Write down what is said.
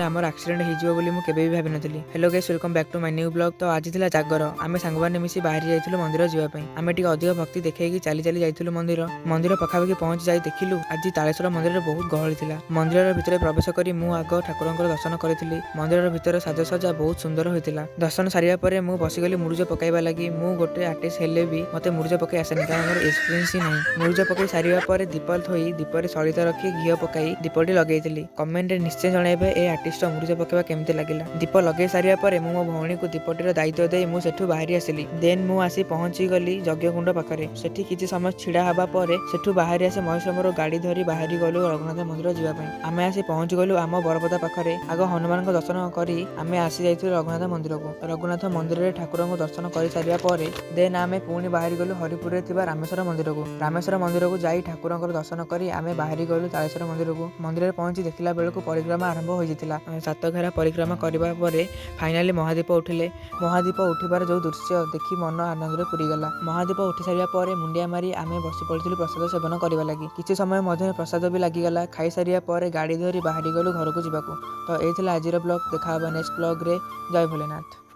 ସମୟରେ ଆମର ଆକ୍ସିଡେଣ୍ଟ ହେଇଯିବ ବୋଲି ମୁଁ କେବେ ବି ଭାବିନଥିଲି। Hello guys, welcome back to my new vlog। ତ ଆଜି ଥିଲା ଜାଗର। ଆମେ ସାଙ୍ଗମାନେ ମିଶି ବାହାରି ଯାଇଥିଲୁ ମନ୍ଦିର ଯିବା ପାଇଁ। ଆମେ ଟିକେ ଅଧିକ ଭକ୍ତି ଦେଖେଇକି ଚାଲି ଚାଲି ଯାଇଥିଲୁ ମନ୍ଦିର। ମନ୍ଦିର ପାଖାପାଖି ପହଞ୍ଚି ଯାଇ ଦେଖିଲୁ, ଆଜି ତାଳେଶ୍ୱର ମନ୍ଦିରରେ ବହୁତ ଗହଳି ଥିଲା। ମନ୍ଦିରର ଭିତରେ ପ୍ରବେଶ କରି ମୁଁ ଆଗ ଠାକୁରଙ୍କର ଦର୍ଶନ କରିଥିଲି। ମନ୍ଦିରର ଭିତରେ ସାଜସଜ୍ଜା ବହୁତ ସୁନ୍ଦର ହୋଇଥିଲା। ଦର୍ଶନ ସାରିବା ପରେ ମୁଁ ବସିଗଲି ମୁରୁଜ ପକାଇବା ଲାଗି। ମୁଁ ଗୋଟେ ଆର୍ଟିଷ୍ଟ ହେଲେ ବି ମତେ ମୁରୁଜ ପକାଇ ଆସେନି, କାରଣ ମୋର ଏକ୍ସପିରିଏନ୍ସ ହିଁ ନାହିଁ। ମୁରୁଜ ପକାଇ ସାରିବା ପରେ ଦୀପ ଥୋଇ, ଦୀପରେ ସଳିତା ରଖି, ଘିଅ ପକାଇ ଦୀପଟି ଲଗେଇଥିଲି। କମେଣ୍ଟରେ ନିଶ୍ଚୟ ଜଣାଇବେ, ଏ ଆର୍ଟିଷ୍ଟର ମୁରୁଜ ପକାଇବା କେମିତି ଲାଗିଲା। ଦୀପ ଲଗେଇ ସାରିବା ପରେ ମୁଁ ମୋ ଭଉଣୀକୁ ଦୀପଟିର ଦାୟିତ୍ୱ ଦେଇ ମୁଁ ସେଠୁ ବାହାରି ଆସିଲି। ଦେନ୍ ମୁଁ ଆସି ପହଞ୍ଚି ଗଲି ଯଜ୍ଞକୁଣ୍ଡ ପାଖରେ। ସେଠି କିଛି ସମୟ ଛିଡ଼ା ହେବା ପରେ ସେଠୁ ବାହାରି ଆସି ମହେଶ୍ୱର ମୋର ଗାଡ଼ି ଧରି ବାହାରି ଗଲୁ ରଘୁନାଥ ମନ୍ଦିର ଯିବା ପାଇଁ। ଆମେ ଆସି ପହଞ୍ଚି ଗଲୁ ଆମ ବରପଦା ପାଖରେ। ଆଗ ହନୁମାନଙ୍କ ଦର୍ଶନ କରି ଆମେ ଆସି ଯାଇଥିଲୁ ରଘୁନାଥ ମନ୍ଦିରକୁ। ରଘୁନାଥ ମନ୍ଦିରରେ ଠାକୁରଙ୍କୁ ଦର୍ଶନ କରି ସାରିବା ପରେ ଦେନ୍ ଆମେ ପୁଣି ବାହାରି ଗଲୁ ହରିପୁରରେ ଥିବା ରାମେଶ୍ୱର ମନ୍ଦିରକୁ। ରାମେଶ୍ୱର ମନ୍ଦିରକୁ ଯାଇ ଠାକୁରଙ୍କର ଦର୍ଶନ କରି ଆମେ ବାହାରି ଗଲୁ ତାଳେଶ୍ୱର ମନ୍ଦିରକୁ। ମନ୍ଦିରରେ ପହଞ୍ଚି ଦେଖିଲା ବେଳକୁ ପରିକ୍ରମା ଆରମ୍ଭ ହୋଇଯାଇଥିଲା। ସାତଘେରା ପରିକ୍ରମା କରିବା ପରେ ଫାଇନାଲି ମହାଦୀପ ଉଠିଲେ। ମହାଦୀପ ଉଠିବାର ଯୋଉ ଦୃଶ୍ୟ ଦେଖି ମନ ଆନନ୍ଦରେ ପୁରିଗଲା। ମହାଦୀପ ଉଠି ସାରିବା ପରେ ମୁଣ୍ଡିଆ ମାରି ଆମେ ବସି ପଡ଼ିଥିଲୁ ପ୍ରସାଦ ସେବନ କରିବା ଲାଗି। କିଛି ସମୟ ମଧ୍ୟରେ ପ୍ରସାଦ ବି ଲାଗିଗଲା। ଖାଇସାରିବା ପରେ ଗାଡ଼ି ଧରି ବାହାରି ଗଲୁ ଘରକୁ ଯିବାକୁ। ତ ଏଇ ଥିଲା ଆଜିର ବ୍ଲଗ। ଦେଖା ହବା ନେକ୍ସଟ ବ୍ଲଗରେ। ଜୟ ଭୋଲେନାଥ।